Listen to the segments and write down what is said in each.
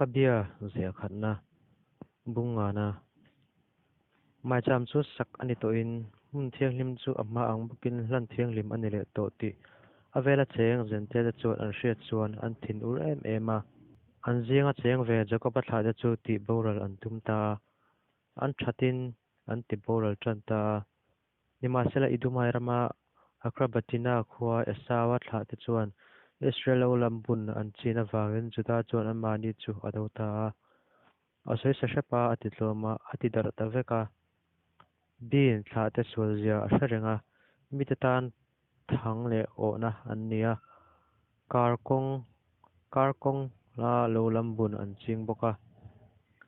Makabia ziah khatna bung ngana maicham chu sak a ni tawhin hmun thianghlim chu a hma ang bawkin hlan thianghlim a ni leh tawh tih a vela cheng Zentail-te chuan an hriat chuan an thinur em em a. An zinga cheng ve Jakob-a thlahte chu tih boral an tum ta a, an thatin an ti boral tan ta a. Nimahsela Idumai rama Akrabatina khua Esau-a thlahte chuan Israel lo lam bun an chin avangin Juda chuan anmahni chu a do ta a. A sawi sa hrep a, a ti tlawm a, a ti darh ta vek a. Bean thlahte sualzia a hre reng a, mite tan thang leh awhna an ni a, kar kawng kar kawng la lo lam bun an ching bawk a.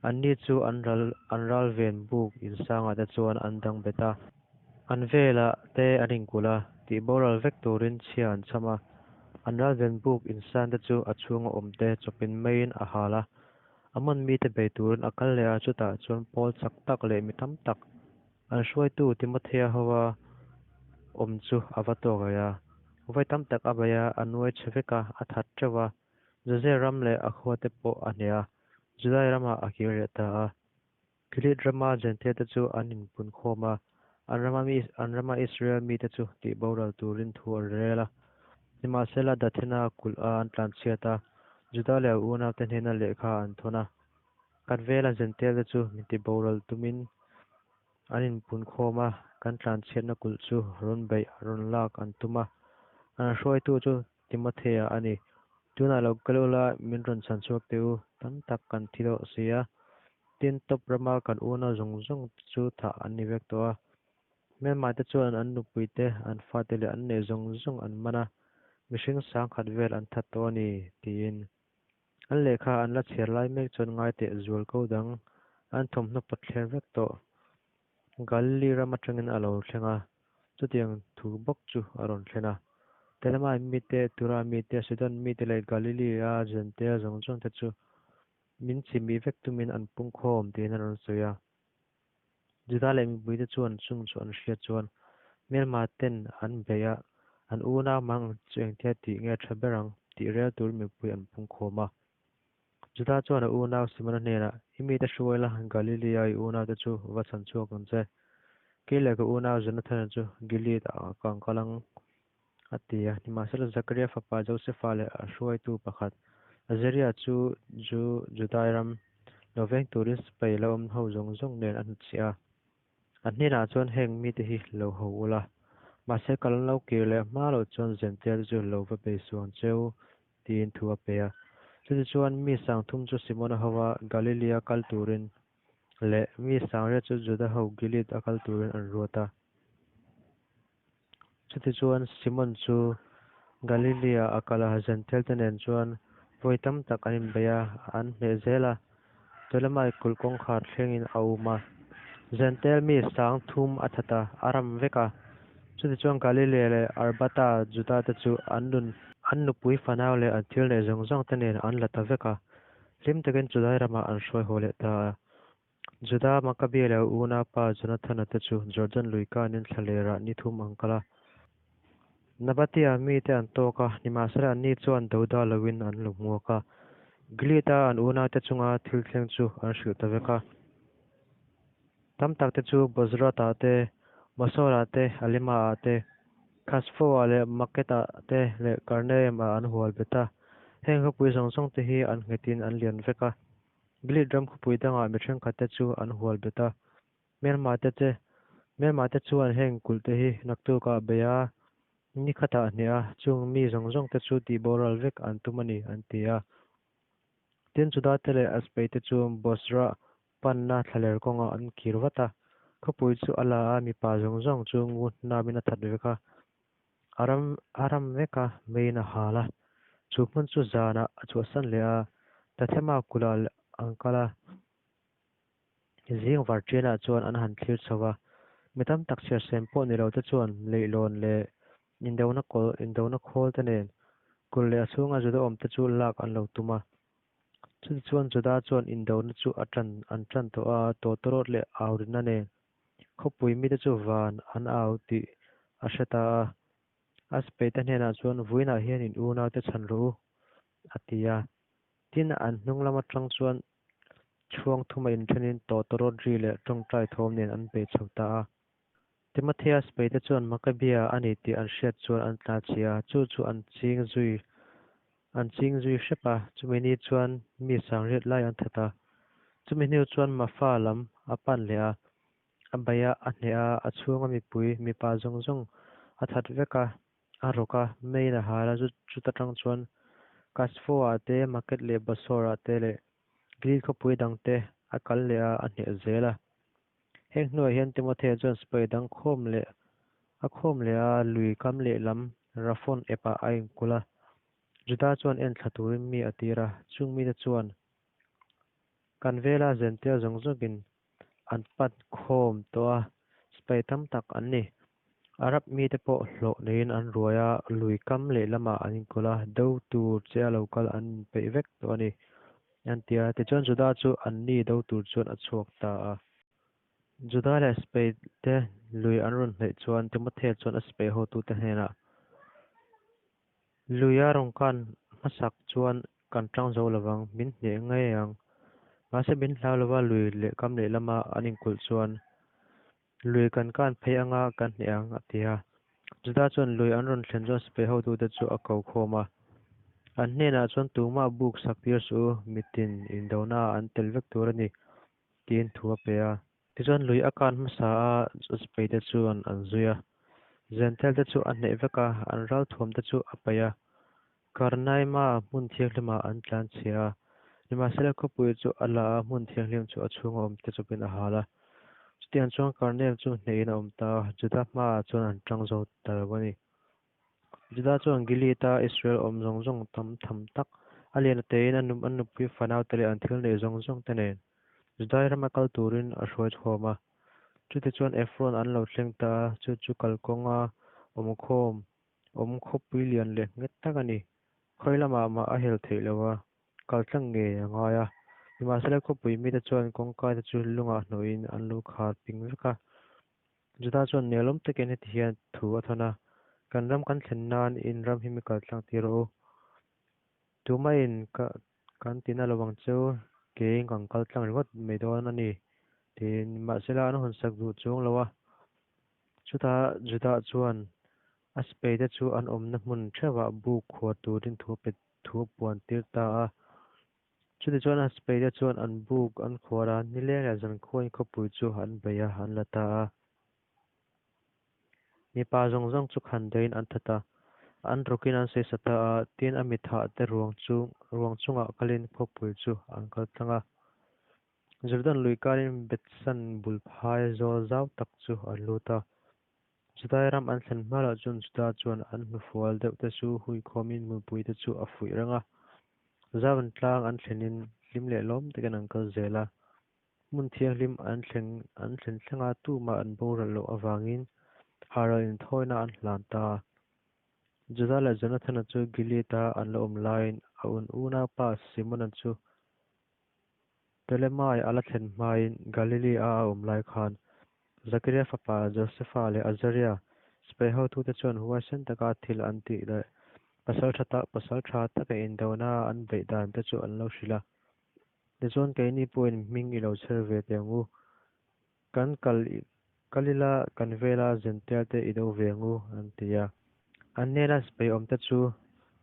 Anni chu an ral an ral ven buk insangah te chuan an dang bet a. An velah te an inkulh a, tih boral vek turin chhia an chham a. An ral ven buk insan te chu a chhunga awmte chawpin meiin a hal a. Amon mite bei turin a kal leh a, chutah chuan pawl chak tak leh mi tam tak an hruaitu Timothea hova awm chu a va tawk leh a. Vawi tam tak a bei a, a nuai chhe vek a, a that teuh a. Jose ram leh a khuate pawh a hneh a, Judai ramah a kir leh ta a. Gilead rama Jentail te chu an inpun khawm a, an rama mi an rama Israel mite chu tih boral turin thu an rel a. Nimahsela Dathena kulh a an tlanchhiat a, Juda leh a unaute hnena lehkha an thawn a. Kan vela Jentail te chu min ti boral tumin an inpun khawm a, kan tlanchhiatna kulh chu rawn beih rawn lak an tum a. An hruaitu chu Timothea a ni. Tunah lo kal ula min rawn chhan chhuak teh u, tam tak kan thi deuh si a. Tin, Top rama kan unau zawng zawng te chu thah an ni vek tawh a. Hmelma te chuan an nupui te, an fate leh an neih zawng zawng an man a, mihring sangkhat vel an that tawh a ni, tiin. An lehkha an la chhiar lai mek chuan ngaiteh zual ko dang an thawmhnaw pawt thler vek tawh. Galili ram atangin a lo thleng a, chutiang thu bawk chu a rawn thlen a. Telamai mite, Tura mite, Sidon mite leh Galili-a Jentail zawng zawngte chu min chimih vek tumin an pungkhawm tiin a rawn sawi a. Juda leh mipuite chuan chung chu an hriat chuan hmelma ten an beih a, an unau mang chu engtia tih nge tha ber ang tih rel turin mipui an pungkhawm a. Juda chuan a unau Simona hnenah, I mite hruai la, Galilea i unaute chu va chhan chhuak ang che. Kei leh ka unau Jonathana chu Gilead ah ka ang kal ang, a ti a. Nimahsela Zakaria fapa Josefa leh a hruaitu pakhat Azaria chu Ju Judai ram lo veng turin sipai la awm ho zawng zawng nen a hnutchhiah a. An hnenah chuan heng mite hi lo ho ula, mahse ka lo kir leh hma loh chuan Zentail chu lo va bei suh ang cheu, tiin thu a pe a. Chutichuan mi sangthum chu Simona hova Galilia kal turin leh mi sangriat chu Juda ho Gilead a kal turin an ruat a. Chutichuan Simon chu Galilia a kal a, Zentail te nen chuan vawi tam tak an inbei a, an hneh zel a. Ptolemai kulh kawngkhar thlengin a um a. Zentail mi sangthum a that a, a ram vek a. Chutichuan Galilea leh Arbata Juda te chu an nun, an nupui fanau leh an thil neih zawng zawng te nen an la ta vek a, hlim takin Judai ramah an hruai haw leh ta a. Juda Maccabee leh a unaupa Jonathana te chu Jordan lui kanin thlalerah ni thum an kal a. Nabatea mite an tawk a, nimahsela anni chuan doda loin an lo hmuak a. Gilead-a an unaute chunga thil thleng chu an hrilh ta vek a. Tam takte chu Bozrath-ah te, Mosor-ah te, Alima-ah te, Khasfo-ah leh Maket-ah te leh Karnaim-ah an hual bet a. Heng khawpui zawng zawng te hi an nghetin an lian vek a. Gilead ram khawpui dangah mi thenkhatte chu an hual bet a. Hmelmate che, Hmelmate chuan heng kulhte hi naktukah bei a, ni khatah hneh a, chung mi zawng zawngte chu tihboral vek an tum a ni, an ti a. Tin, Judate leh Aspeite chu Bozrah panna thlaler kawngah an kir vat a, khawpui chu a la a, mipa zawng zawng chu ngu hnamin a that vek a, a ram a ram vek a, meiin a hal a. Chu hmun chu zanah a chhuahsan leh a, Tathema kulhah an kal a. Zing varṭianah chuan an han thlir chho a, mi tam tak chhiarsem pawh ni lo te chuan leihlawn leh indona kawl indona khawl te nen kulh leh a chhunga Juda awm te chu lak an lo tum a. Chutichuan Juda chuan indona chu a ṭan an ṭan tawh a, tawtawrawt leh aurinna nen khawpui mite chu van an au tih a hre ta a. A sipaite hnenah chuan, Vawiinah hian in unaute chhan rawh u, a ti a. Tin, an hnung lam aṭang chuan chhuang thuma inṭhenin tawtawrawt ri leh ṭawngṭai thawm nen an bei chho ta a. Timothea sipaite chuan Makabia a ni tih an hriat chuan an tlanchhia a, chu chu an ching zui an ching zui hrep a, chumi ni chuan mi 8000 lai an that a. Chumi hnu chuan Mafa lam a pan leh a, a bei a, a hneh a, a chhunga mipui mipa zawng zawng a that vek a, a rawk a, meiin a hal a, chuta tang chuan Kasfo-ah te, Maket leh Basor-ah te leh Gilil khawpui dang te a kal leh a, a hneh zel a. Heng hnuah hian Timothea chuan sipai dang khawm leh a khawm leh a, lui kam lehlam Rafon epah a inkulh a. Juda chuan enthla turin mi a tir a, chung mite chuan kan vela Zentail zawng zawngin an pan khawm tawh a, sipai tam tak an ni. Arab mite pawh hlawh neiin an ruai a, lui kam lehlamah an inkulh a, do tur che a lo kal an inpeih vek tawh a ni, an ti a. Tichuan Juda chu anni do tur chuan a chhuak ta a. Juda leh sipai te lui an rawn hnaih chuan Timothea chuan a sipai hotute hnenah, Luia rawn kan hmasak chuan kan tang zo lovang, min hneh ngei ang. Mahse min hlau lova lui leh kam lehlama an inkulh chuan lui kan kan phei anga kan hneh ang, a ti a. Juda chuan lui an rawn thlen chuan sipai hotute chu a ko khawm a. An hnenah chuan tumah buk sak tir suh u, mitin indona ah an tel vek tur a ni, tiin thu a pe a. Tichuan lui a kan hmasa a, sipaite chuan an zui a. Zentail te chu a hneh vek a, an ralthuam te chu a paih a. Karnaima hmun thianghlimah an tlan chhia a, nimahsela khawpui chu a la a, hmun thianghlim chu a chhunga awm te chawpin a hal a. Chutiang chuan Karnaim chu hnehin a awm ta a, Juda hmaah chuan an tang zo ta lo a ni. Juda chuan Gilead-a Israel awm zawng zawng tam tham tak, a lian a tein a an nupui fanaute leh an thil neih zawng zawng te nen Judai rama kal turin a hruai chhuam a. Chutichuan Ephron an lo thleng ta a, chu chu kalkawnga awmkhawm awm khawpui lian leh nghet tak a ni. Khawi lamah mah a hel theih lo a, kal tlang ngei a ngai a. Nimahsela khawpui mite chuan kawngka te chu lungah hnawhin an lo khar ping vek a. Juda chuan nelawm takin heti hian thu a thawn a, Kan ram kan thlen nan in ram hi mi kal tlang tir rawh u. Tumahin ka kan tina lo ang cheu, keiin kan kal tlang ringawt mai dawn a ni, tiin. Nimahsela an hawnsak duh chuang lo a. Chutah Juda chuan a sipaite chu an awmna hmun theuhah buk khuar turin thu pe thu a puan tir ta a. Chutichuan a sipaite chuan an buk an khuar a, nileng leh zankhuain khawpui chu an bei a, an la ta a. Mipa zawng zawng chu khan daihin an that a, an rawkin an sawi sa ta a, tin a mithah te ruang chu ruang chungah kalin khawpui chu an kal tlang a. Jordan lui karin Bethsan bul phai zawl zau tak chu an lut a. Judai ram an thlen hma loh chuan Juda chuan an hnufual deuh te chu huikhawmin mipui te chu a fuih reng a. Zavan tlang an thlenin hlim leh lawm takin an kal zel a. Hmun thianghlim an thleng an thlen thleng a, tumah an boral loh avangin Haral inthawina an hlan ta. Juda leh Jonathana chu Gilead-a an la awm laiin a un unaupa Simona chu Ptolemai a la thlen hmain Galili-a a awm lai khan Zakaria fapa Josefa leh Azaria sipai hotute chuan huaisen taka thil an tih leh pasal tha tak pasal tha taka indona an beih dan te chu an lo hrilh a. Tichuan keini pawhin hming i lo chher ve teh ang u. Kan kal kal ila kan vela Zentail te i do ve ang u, an ti a. An hnena sipai awmte chu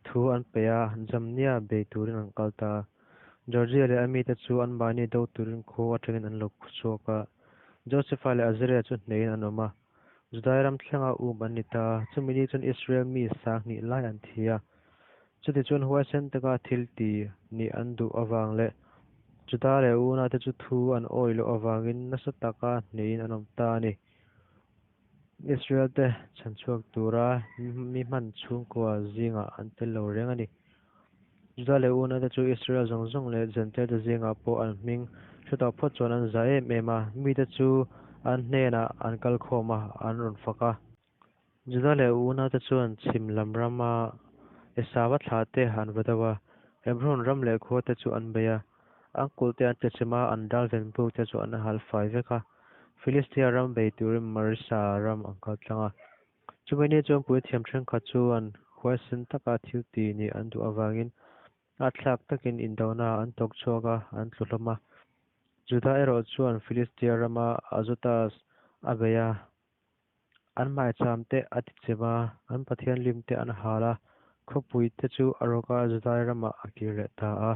thu an pe a, Jamnia bei turin an kal ta a. Georgia leh a mite chu anmahni do turin khua atangin an lo chhuak a. Josefa leh Azaria chu hneiin an awm a, Judai ram thlenga um an ni ta a. Chumi ni chuan Israel mi 2000 lai an thi a. Chutichuan huaisen taka thil ti nih an duh avang leh Juda leh unate chu thu an awih loh avangin nasa taka hneiin an awm ta a ni. Israel te chhanchhuak tura mi hman chhungkua zingah an tel lo reng a ni. Juda leh unate chu Israel zawng zawng leh Jentail te zingah pawh an hming hre tawh phawt chuan an za em em a, mite chu an hnenah an kal khawm a, an rawn fak a. Juda leh unate chuan chhim lam rama Esava thlah te an va deuh a, Hebron ram leh khua te chu an bei a, an kulh te an tlachim a, an ral ven buk te chu an hal fai vek a. Filistia ram bei turin Marisa ram an kal tlang a. Chumi ni chuan puithiam thenkhat chuan huaisen taka thil ti nih an duh avangin Âtthlâk takin indonaah an thawk chhuak a, an tlu hlawm a. Juda erawh chuan Filistia rama Azotus a bei a, an maichâmte a tichim a, an pathian limte an hâl a, khawpuite chu a rawk a, Judai ramah a kîr leh ta a.